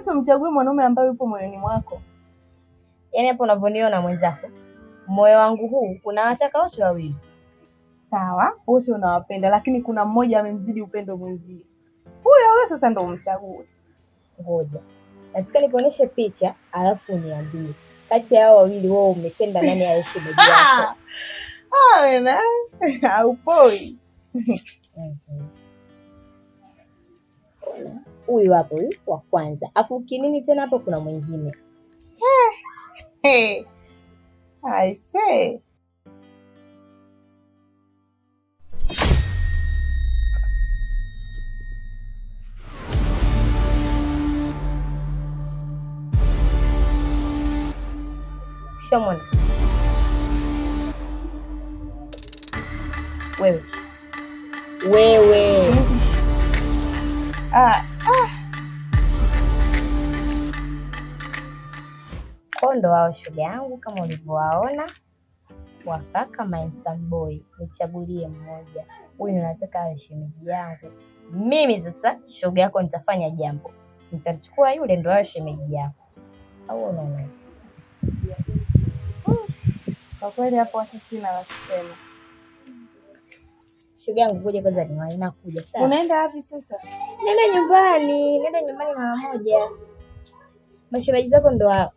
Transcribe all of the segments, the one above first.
Sasa umchague mwanaume ambaye yupo moyoni mwako. Yaani hapo unavyoniona mwenzako, moyo wangu huu unawataka wote wawili. Sawa, wote unawapenda, lakini kuna mmoja amemzidi upendo mwenzie. Huyo huyo sasa ndo umchague. Ngoja, nataka nikuonyeshe picha alafu uniambie kati ya hao wawili wewe umependa nani awe shemeji yako? Ah, na haupoi. Huyu hapo, huyu wa kwanza, afu kinini tena hapo kuna mwingine. Hey, I say. Shamona wewe, wewe. Ah, Kondo wao shoga yangu, kama ulivyowaona wakaka my boy, nichagulie mmoja. Huyu nataka awe shemeji yangu mimi. Sasa shoga yako, nitafanya jambo, nitamchukua yule ndo awe shemeji yako, au unaona? Kwa kweli hapo hata sina la kusema. Shoga yangu, kuja kwanza, ni nakuja. Sawa. Unaenda wapi sasa? Nenda nyumbani, nenda nyumbani mara moja. Mashemeji zako ndo hao.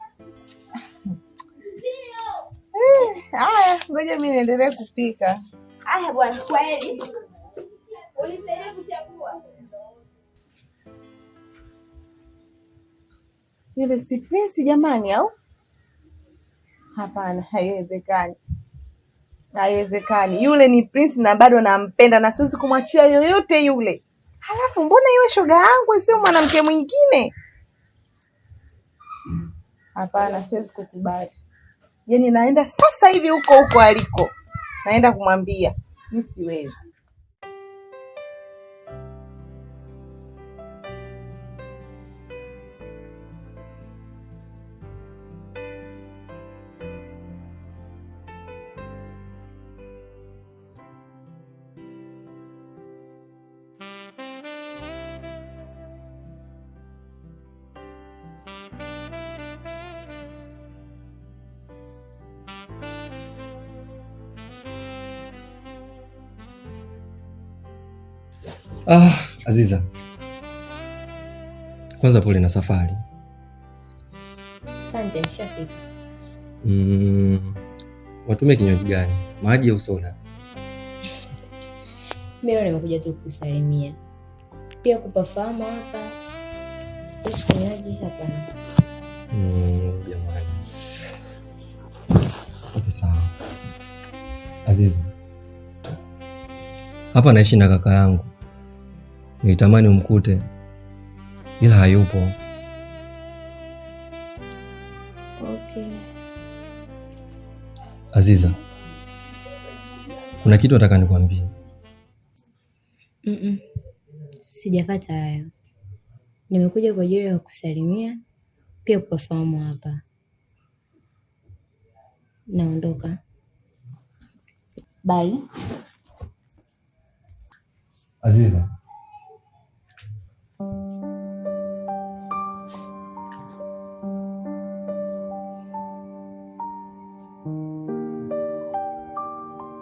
Haya, ngoja mimi niendelee kupika. Haya bwana, kwaheri. Unisaidie kuchagua. Yule si Prince jamani, au? Hapana, haiwezekani, haiwezekani. Yule ni Prince na bado nampenda na siwezi kumwachia yoyote yule. Halafu mbona iwe shoga yangu sio mwanamke mwingine? Hapana, siwezi kukubali. Yaani naenda sasa hivi huko huko aliko, naenda kumwambia mi siwezi. Ah, Aziza, kwanza pole na safari. Asante, nishafika. Watumie kinywaji gani? Maji au soda? Mimi leo nimekuja tu kukusalimia, pia kupafahamu hapa. Kuhusu kinywaji hapana. Jamani. Okay, sawa. Aziza, hapa naishi na kaka yangu, nilitamani umkute ila hayupo. Okay. Aziza, kuna kitu nataka nikwambie. Sijapata hayo. Nimekuja kwa ajili ya kusalimia, pia kupafahamu hapa. Naondoka. Bye. Aziza,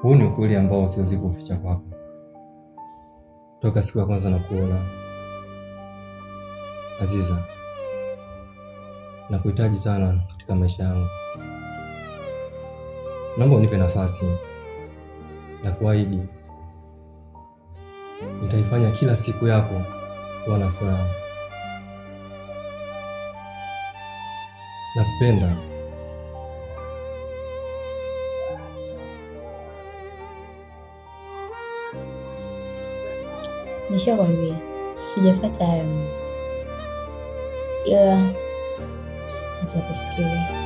huu ni ukweli ambao siwezi kuuficha kwako. Toka siku ya kwanza na kuona Aziza, nakuhitaji sana katika maisha yangu. Naomba unipe nafasi na kuahidi nitaifanya kila siku yako kuwa na furaha. Nakupenda. Nishakwambia sijapata hayo mimi, ila nitakufikiria.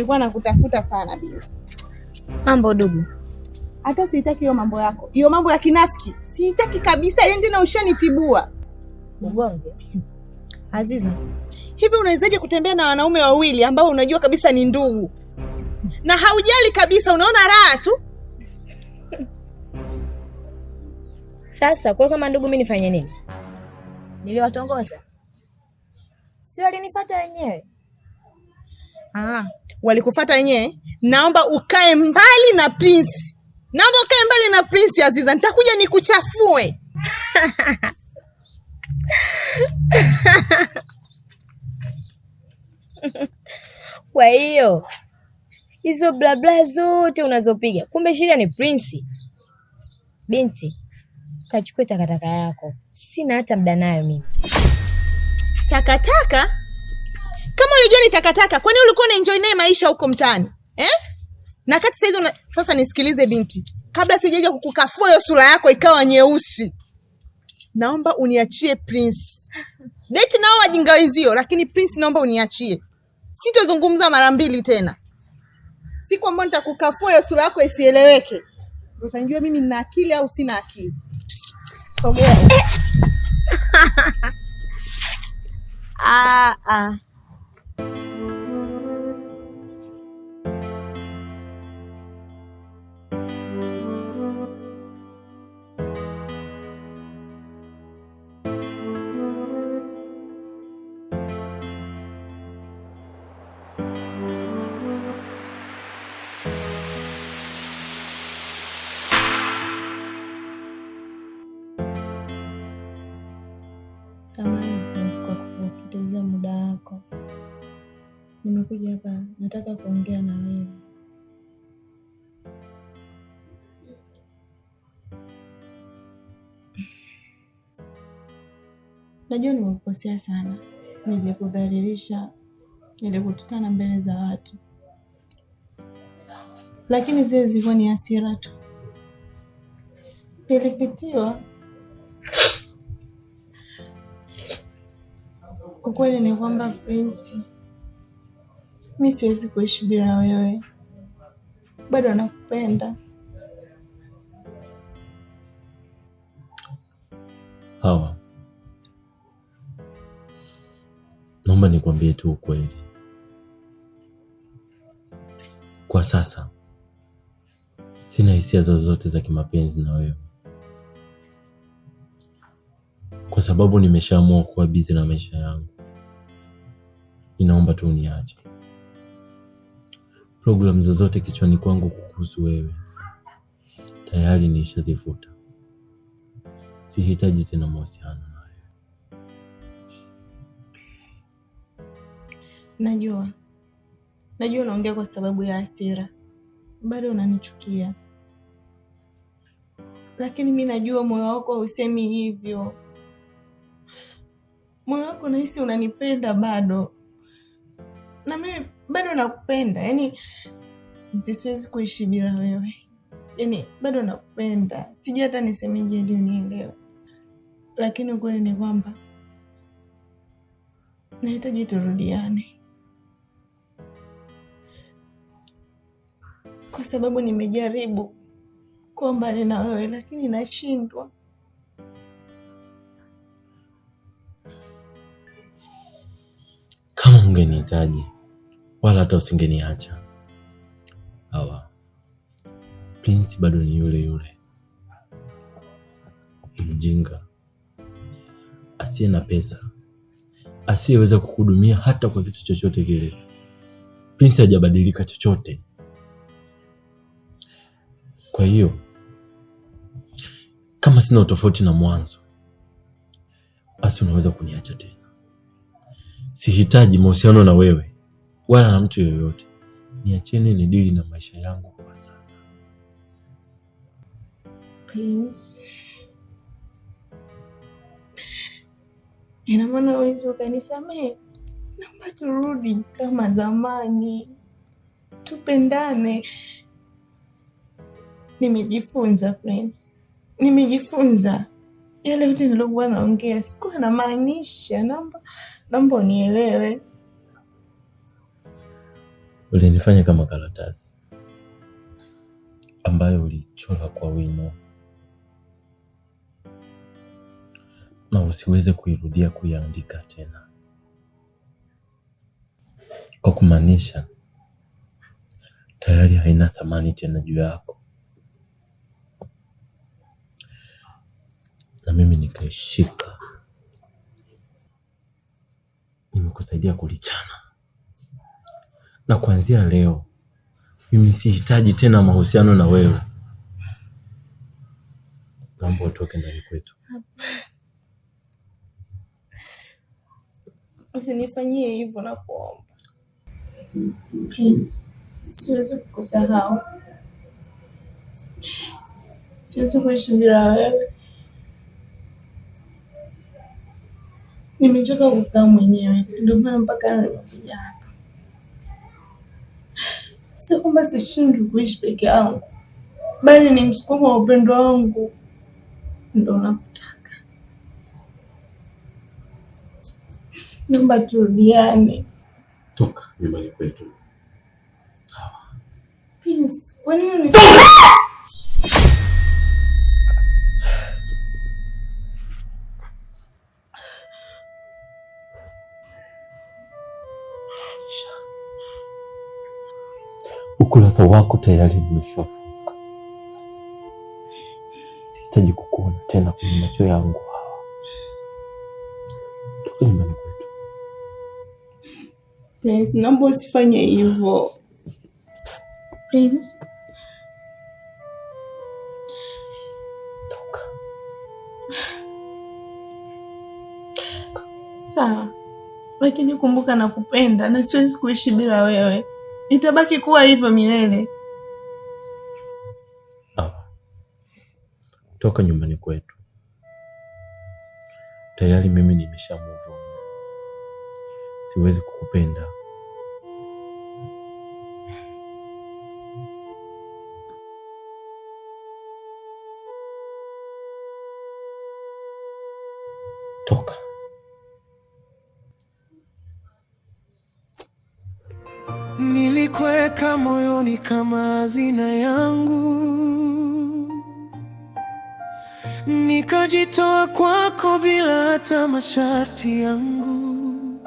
Nilikuwa nakutafuta sana binti. Mambo dugu. Hata sitaki hiyo mambo yako. Hiyo mambo ya kinafiki sitaki kabisa. Yaani tena ushanitibua. Ugomvi. Aziza, hivi unawezaje kutembea na wanaume wawili ambao unajua kabisa ni ndugu? Na haujali kabisa, unaona raha tu. Sasa kwa kama ndugu mimi nifanye nini? Niliwatongoza? Si walinifuata wenyewe? Ah, walikufuata wenyewe? Naomba ukae mbali na Prince. Naomba ukae mbali na Prince Aziza, nitakuja nikuchafue. Kwa hiyo hizo bla bla zote unazopiga, kumbe shida ni Prince. Binti, kachukue takataka yako. Sina hata muda nayo mimi. Takataka? Kama ulijua ni takataka, kwani ulikuwa unaenjoy naye maisha huko mtaani? Eh? Na kati saizi sasa nisikilize binti. Kabla sijaja kukukafua hiyo sura yako ikawa nyeusi. Naomba uniachie Prince. Date nao wajinga wenzio, lakini Prince naomba uniachie. Sitozungumza mara mbili tena. Siku ambayo nitakukafua hiyo sura yako isieleweke, utanijua mimi nina akili au sina akili. Sogea. Ah ah. Samahani Prince kwa kukupotezea muda wako. Nimekuja hapa nataka kuongea na wewe. Najua nimekukosea sana. Nilikudhalilisha, nilikutukana mbele za watu. Lakini zile zilikuwa ni hasira tu. Nilipitiwa. Ukweli ni kwamba Prince, mi siwezi kuishi bila wewe. Bado nakupenda. Hawa, naomba nikwambie tu ukweli. Kwa sasa sina hisia zozote za kimapenzi na wewe, kwa sababu nimeshaamua kuwa busy na maisha yangu. Ninaomba tu uniache. Programu zozote kichwani kwangu kukuhusu wewe tayari nishazifuta. Sihitaji tena mahusiano na wewe. Najua unaongea kwa sababu ya hasira, bado unanichukia, lakini mi najua moyo wako hausemi hivyo. Moyo wako nahisi unanipenda bado, na mimi bado nakupenda. Yaani siwezi kuishi bila wewe, yaani bado nakupenda. Sijui hata nisemeje ili unielewe, lakini ukweli ni kwamba nahitaji turudiane, kwa sababu nimejaribu kuwa mbali na wewe lakini nashindwa. Kama ungenihitaji wala hata usingeniacha. Hawa, Prince bado ni yule yule mjinga asiye na pesa, asiyeweza kukuhudumia hata kwa kitu chochote kile. Prince hajabadilika chochote. Kwa hiyo kama sina utofauti na mwanzo, basi unaweza kuniacha tena. Sihitaji mahusiano na wewe wala na mtu yoyote. Niacheni ni dili na maisha yangu kwa sasa. Prince, ina maana huwezi ukanisamehe? Naomba turudi kama zamani, tupendane. Nimejifunza Prince, nimejifunza yale yote niliokuwa naongea sikuwa namaanisha. Naomba unielewe. Ulinifanya kama karatasi ambayo ulichora kwa wino na usiweze kuirudia kuiandika tena, kwa kumaanisha tayari haina thamani tena juu yako, na mimi nikaishika, nimekusaidia kulichana, na kuanzia leo mimi sihitaji tena mahusiano na wewe. Naomba utoke ndani kwetu. Usinifanyie hivyo na kuomba. Please, siwezi kukusahau, siwezi kuishi bila wewe. Nimechoka kukaa mwenyewe, ndio maana mpaka nimekuja hapa. Si kwamba sishindwi kuishi peke yangu, bali ni msukumo wa upendo wangu ndo nakutaka. Naomba turudiane. Toka nyumbani kwetu. Please, kwa nini Ukurasa wako tayari nimeshafunga. Sihitaji kukuona tena kwenye macho yangu hawa. Toka nyumbani kwetu. Prince, naomba usifanye hivyo. Prince, Toka. sawa, lakini kumbuka nakupenda na siwezi kuishi bila wewe. Itabaki kuwa hivyo milele. Awa. Toka nyumbani kwetu. Tayari mimi nimesha move on. Siwezi kukupenda. Toka. Nilikuweka moyoni kama hazina yangu, nikajitoa kwako bila hata masharti yangu,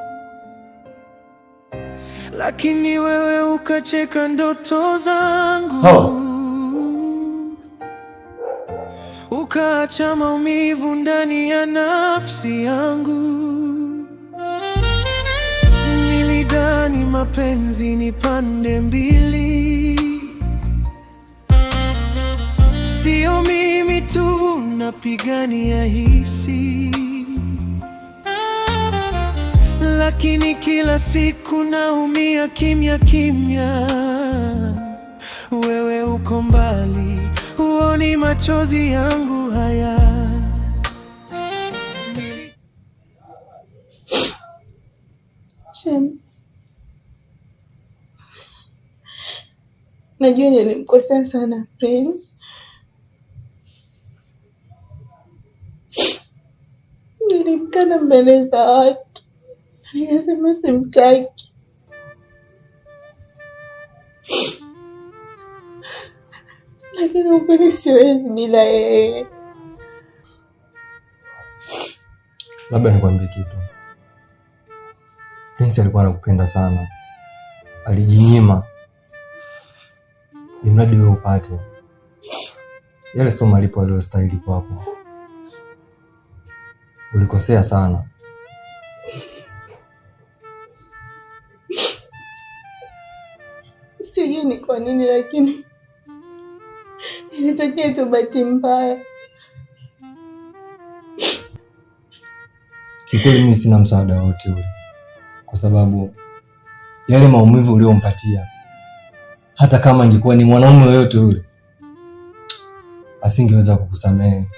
lakini wewe ukacheka ndoto zangu. Hawa. Ukaacha maumivu ndani ya nafsi yangu. Nilidhani mapenzi ni pande mbili, sio mimi tu napigania hisi, lakini kila siku naumia kimya kimya. Wewe uko mbali, huoni machozi yangu haya. Shem, najua nilimkosea sana Prince. Nilimkana mbele za watu, nikasema simtaki, lakini ukweli siwezi bila yeye. Labda nikwambie kitu. Prince alikuwa anakupenda sana, alijinyima ili mradi wewe upate yale, sio malipo aliyostahili kwako. Ulikosea sana. Sijui ni kwa nini, lakini ilitokea tu bahati mbaya. Kikweli mimi sina msaada wote ule, kwa sababu yale maumivu uliompatia, hata kama ingekuwa ni mwanaume yoyote yule, asingeweza kukusamehe.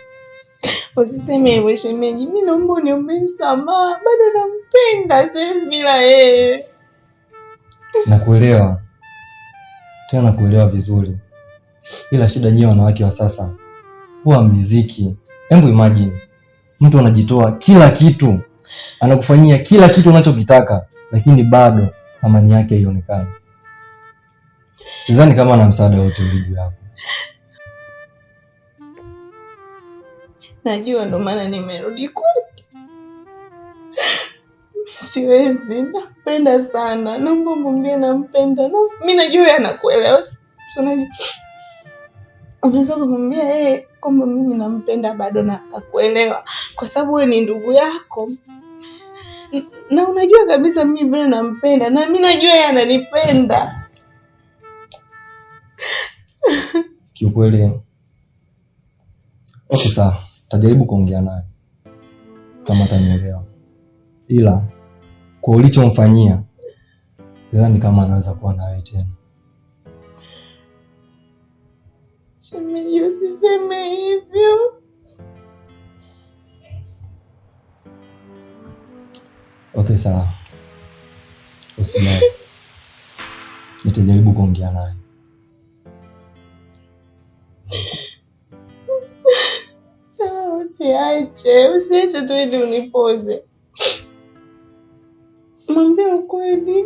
Usiseme hivyo shemeji, mi naomba uniombee msamaha, bado nampenda, siwezi bila yeye. Nakuelewa tena, nakuelewa vizuri, ila shida nyewe wanawake wa sasa huwa mliziki. Hebu imagine mtu anajitoa kila kitu, anakufanyia kila kitu unachokitaka, lakini bado thamani yake haionekani. Sidhani kama ana msaada wote ule juu yako. Najua, ndo maana nimerudi kwake. Siwezi, nampenda sana, naomba mwambie nampenda. Na mi najua yeye anakuelewa, si unajua unaweza kumwambia yeye kwamba mimi nampenda bado na akakuelewa, kwa sababu wewe ni ndugu yako na unajua kabisa mimi vile nampenda, na mi najua yeye ananipenda. Kiukweli okay, sawa, tajaribu kuongea naye kama atanielewa, ila kwa ulichomfanyia sidhani kama anaweza kuwa nawe tena. Shemeji, usiseme hivyo. Okay, sawa, usijali, nitajaribu kuongea naye. Sawa, usiache, usiache tu ili unipoze. Mwambie ukweli.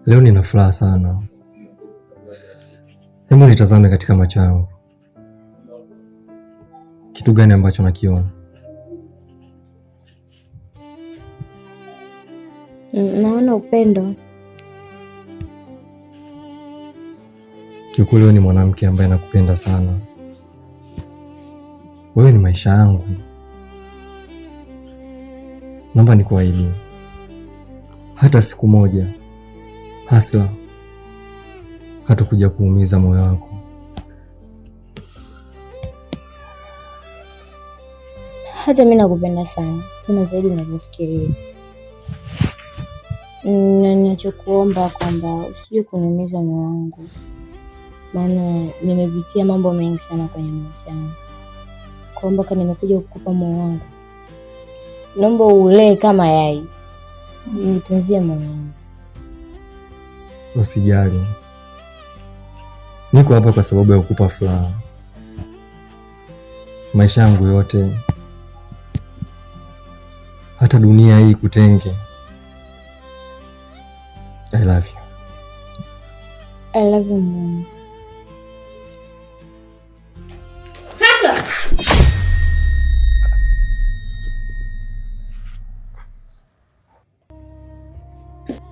Leo nina furaha sana. Hebu nitazame katika macho yangu, kitu gani ambacho nakiona? Naona upendo. Kiukweli wewe ni mwanamke ambaye nakupenda sana. Wewe ni maisha yangu. Naomba nikuahidi, hata siku moja Hasla hatakuja kuumiza moyo wako. Hata mi nakupenda sana, tena zaidi unavyofikiria, na ninachokuomba kwamba usije kuniumiza moyo wangu, maana nimepitia mambo mengi sana kwenye mahusiano, kwa mpaka nimekuja kukupa moyo wangu. Naomba ulee kama yai, nitunzie moyo wangu. Usijali, niko hapa kwa sababu ya kukupa furaha. Maisha yangu yote, hata dunia hii kutenge. I love you. I love you mom. Hasa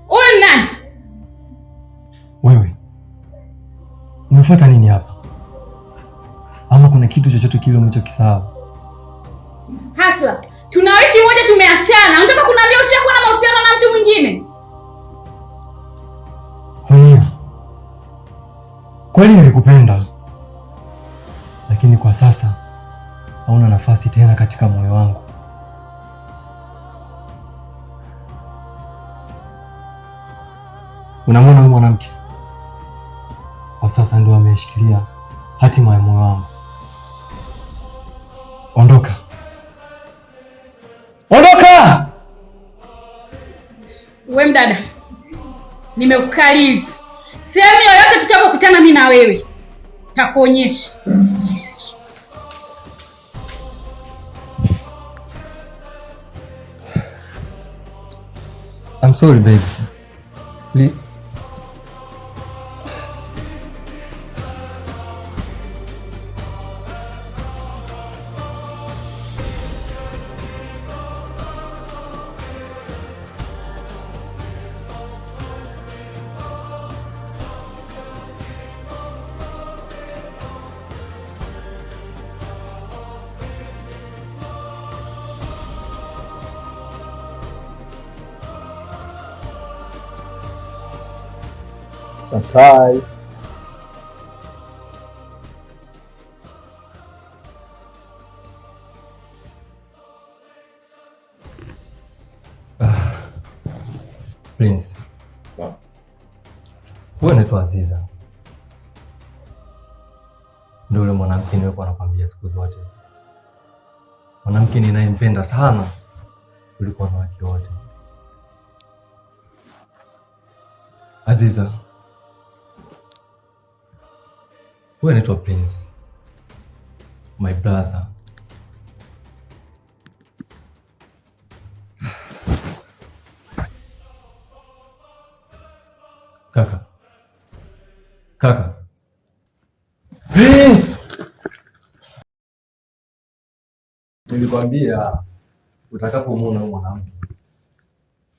huyu ni nani? Wewe umefuata nini hapa? Ama kuna kitu chochote kile umechokisahau? Hasla, tuna wiki moja tumeachana. Unataka kuniambia ushakuwa na mahusiano na mtu mwingine? Sonia, kweli nilikupenda, lakini kwa sasa hauna nafasi tena katika moyo wangu. Unamwona huyu mwanamke kwa sasa ndio ameshikilia hatima ya moyo wangu. Ondoka, ondoka! We mdada, nimeukalili. Sehemu yoyote tutapokutana mimi na wewe, takuonyesha. I'm sorry baby. Surprise. Prince. Huyu anaitwa Aziza. Ndio yule mwanamke nilikuwa nakwambia siku zote. Mwanamke ninayempenda sana kuliko wanawake wote. Aziza, huyu anaitwa Prince, my brother. Kaka, kaka, Prince! Nilikwambia utakapomuona huyu mwanamke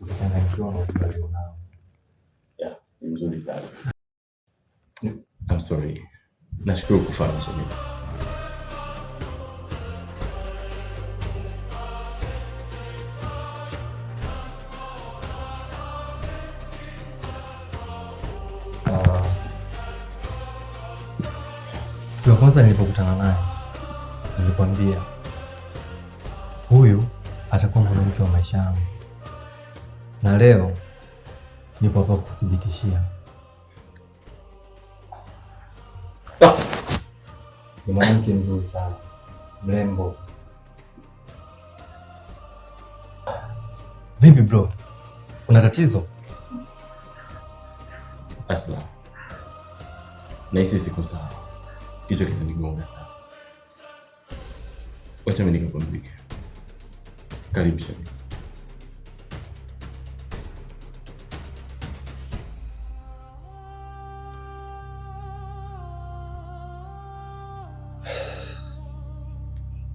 utachanganyikiwa na uzuri alionao. Yeah, ni mzuri sana. I'm sorry. Nashukuru kufahamu shemeji. Siku ya kwanza nilipokutana naye nilikwambia huyu atakuwa mwanamke wa maisha yangu, na leo nipo hapa kukuthibitishia. Ni mwanamke mzuri sana, mrembo. Vipi bro, una tatizo? Asla, nahisi siko sawa, kichwa kinanigonga sana. Wacha mimi nikapumzike. Karibu shemeji.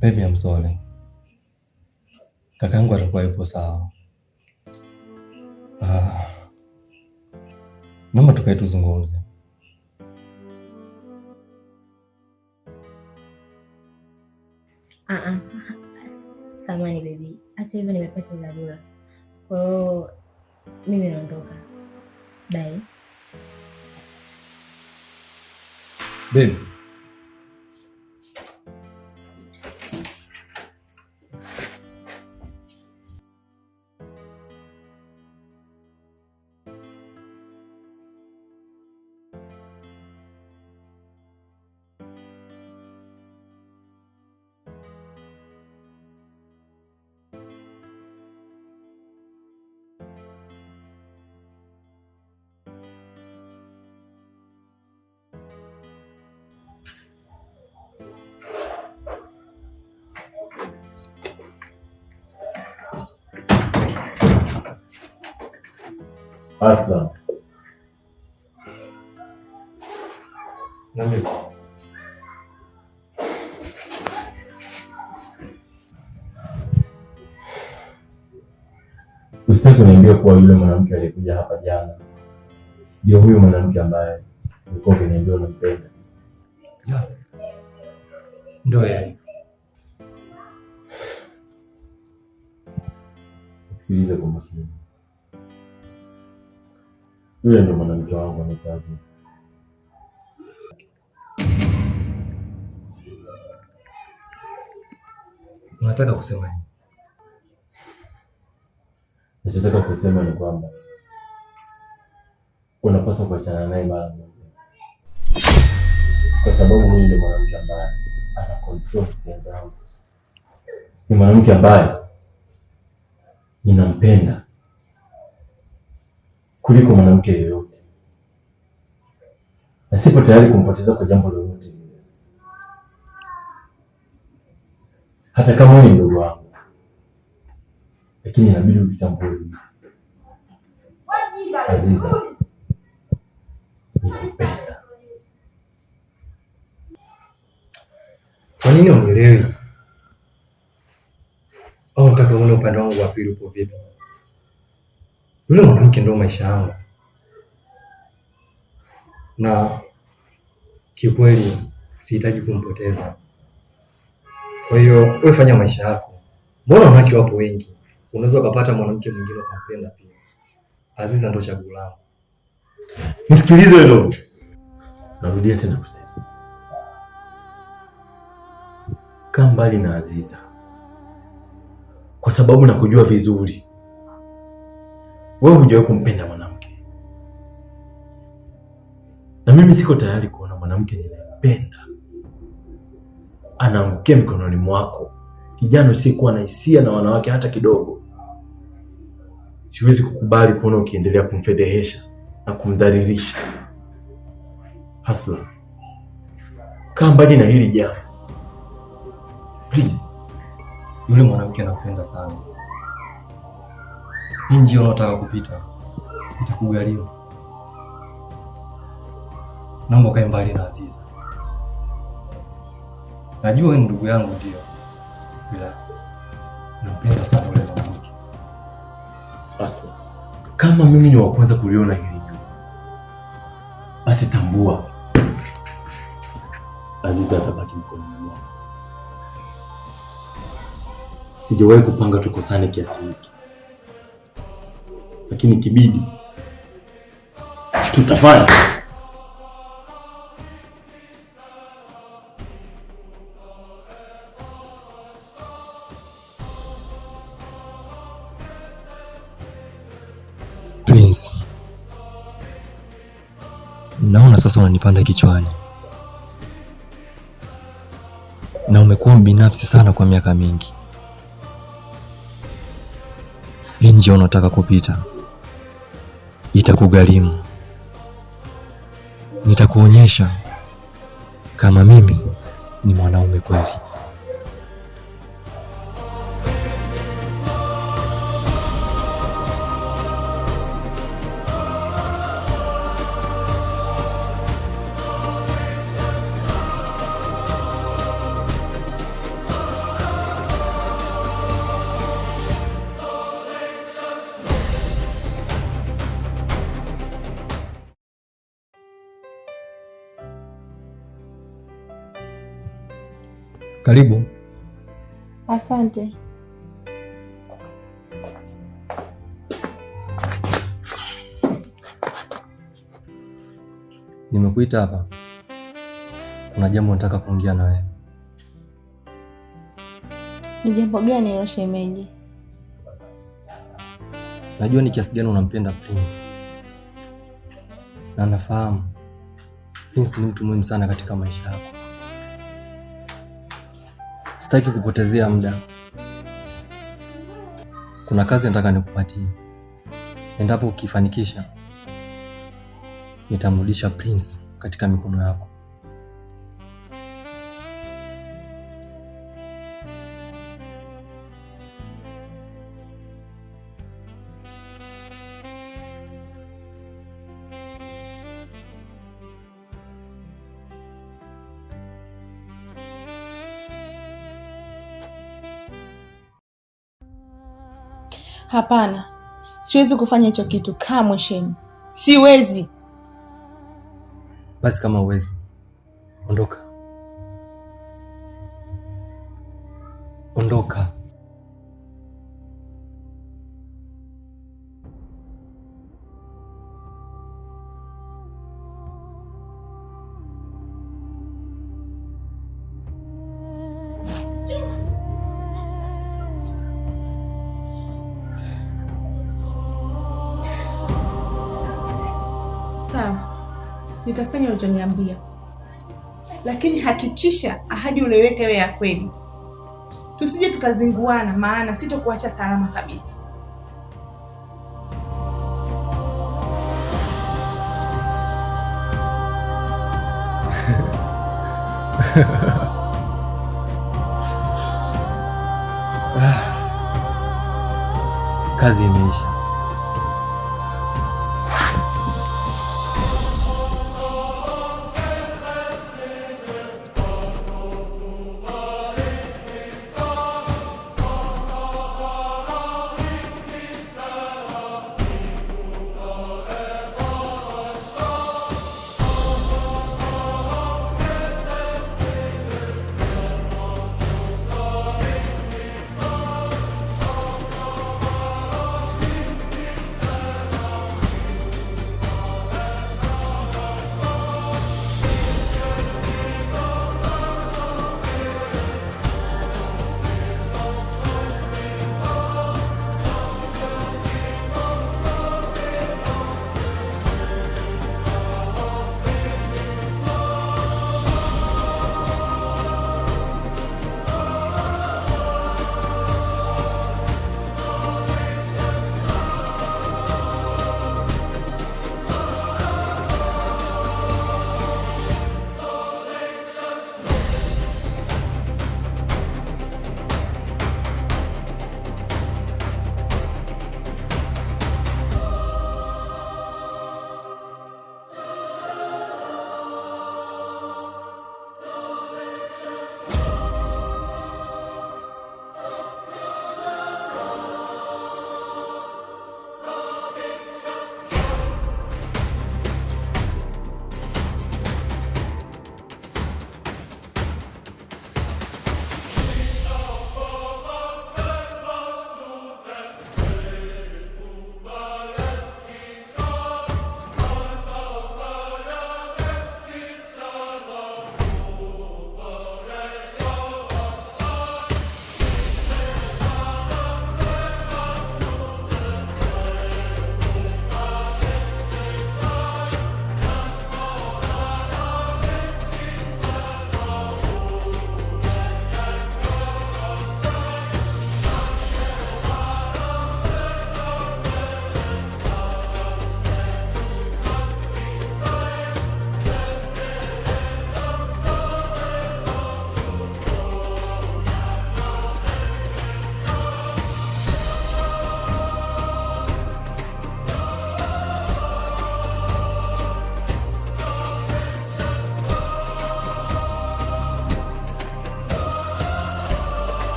Baby, I'm sorry. Kakaangu atakuwa yupo sawa. Naomba tukae tuzungumze. Ah ah. Samahani baby. Hata hivyo nimepata dharura. Kwa hiyo mimi naondoka. Bye. Baby. Asla, Niambie. usitaki kuniambia kuwa yule mwanamke aliyekuja hapa jana ndio huyu mwanamke ambaye ulikuwa ukiniambia unampenda? Yeah. Ndio yeye. Sikilize kwa makini. Yule ndio mwanamke wangu anaitwa Aziza. Unataka kusema nini? Nachotaka kusema ni kwamba unapaswa kuachana naye mara moja, kwa sababu huyu ndio mwanamke ambaye ana control hisia zangu. Ni mwanamke ambaye ninampenda kuliko mwanamke yeyote, na sipo tayari kumpoteza kwa jambo lolote lile, hata kama wewe ni mdogo wangu, lakini inabidi uitambue hili. Aziza, nikupenda. Kwa nini unielewi? Au unataka uone upande wangu wa pili upo vipi? Yule mwanamke ndio maisha yangu, na kiukweli sihitaji kumpoteza. Kwa hiyo wewe fanya maisha yako. Mbona wanawake wapo wengi, unaweza ukapata mwanamke mwingine ukampenda pia. Aziza ndio chaguo langu. Nisikilize wewe. Narudia tena kusema, kaa mbali na Aziza kwa sababu nakujua vizuri. Wewe hujawahi kumpenda mwanamke, na mimi siko tayari kuona mwanamke ninayempenda anaangukia mikononi mwako Kijana usiyekuwa na hisia na wanawake hata kidogo. Siwezi kukubali kuona ukiendelea kumfedhehesha na kumdhalilisha. Hasla, kaa mbali na hili jambo please. Yule mwanamke anakupenda sana. Hii njia unaotaka kupita itakugharimu. Naomba ukae mbali na Aziza. Najua wewe ni ndugu yangu ndio, ila nampenda sana yule mwanamke. Hasla, kama mimi ni wa kwanza kuliona hili jua, basi tambua Aziza atabaki mkononi mwangu. Sijawahi kupanga tukosane kiasi hiki, lakini kibidi tutafanya. Prince, naona sasa unanipanda kichwani na umekuwa mbinafsi sana kwa miaka mingi. Hii njia unataka kupita itakugharimu. Nitakuonyesha kama mimi ni mwanaume kweli. Karibu. Asante. Nimekuita hapa, kuna jambo nataka kuongea na wewe. Ni jambo gani hilo shemeji? Najua ni kiasi gani unampenda Prince na nafahamu Prince ni mtu muhimu sana katika maisha yako. Sitaki kupotezea muda, kuna kazi nataka nikupatie. Endapo ukifanikisha, nitamrudisha Prince katika mikono yako. Hapana, siwezi kufanya hicho kitu kamwe, shemu, siwezi. Basi kama uwezi, ondoka, ondoka. Sawa, nitafanya ulichoniambia, lakini hakikisha ahadi ulioweka iwe ya kweli, tusije tukazinguana, maana sitokuacha salama kabisa. Kazi imeisha.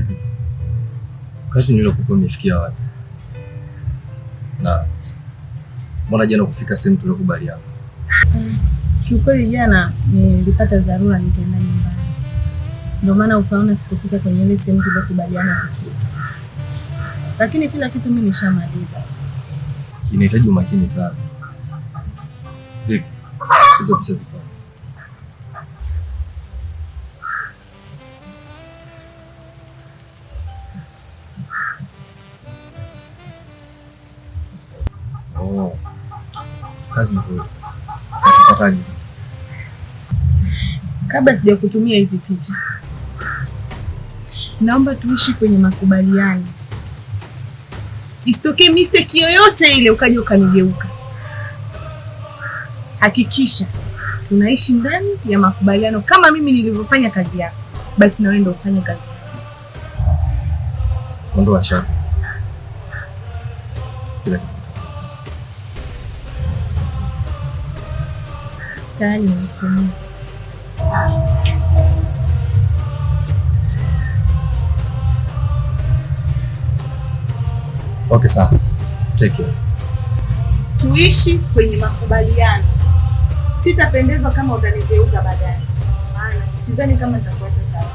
Vipi? Kazi niliyokupa imefikia wapi? Na mbona jana kufika sehemu tuliyokubaliana? Kiukweli jana nilipata dharura nikaenda nyumbani. Ndio maana ukaona sikufika kwenye ile sehemu tuliyokubaliana kufika. Lakini kila kitu mimi nishamaliza. Inahitaji umakini sana. Vipi? Hizo picha ziko wapi? Oh. Kazi nzuri. Nasipataje sasa? Kabla sijakutumia hizi picha, naomba tuishi kwenye makubaliano. Isitokee mistake yoyote ile ukaja ukanigeuka. Hakikisha tunaishi ndani ya makubaliano kama mimi nilivyofanya kazi yako, basi na wewe ndio ufanye kazi yako. Ondoa shaka. Kila kitu kitakuwa sawa. Tayari nimekutumia. Okay, sawa. Take care. Tuishi kwenye makubaliano. Sitapendezwa kama utanigeuka baadaye, maana sidhani kama nitakuacha sawa.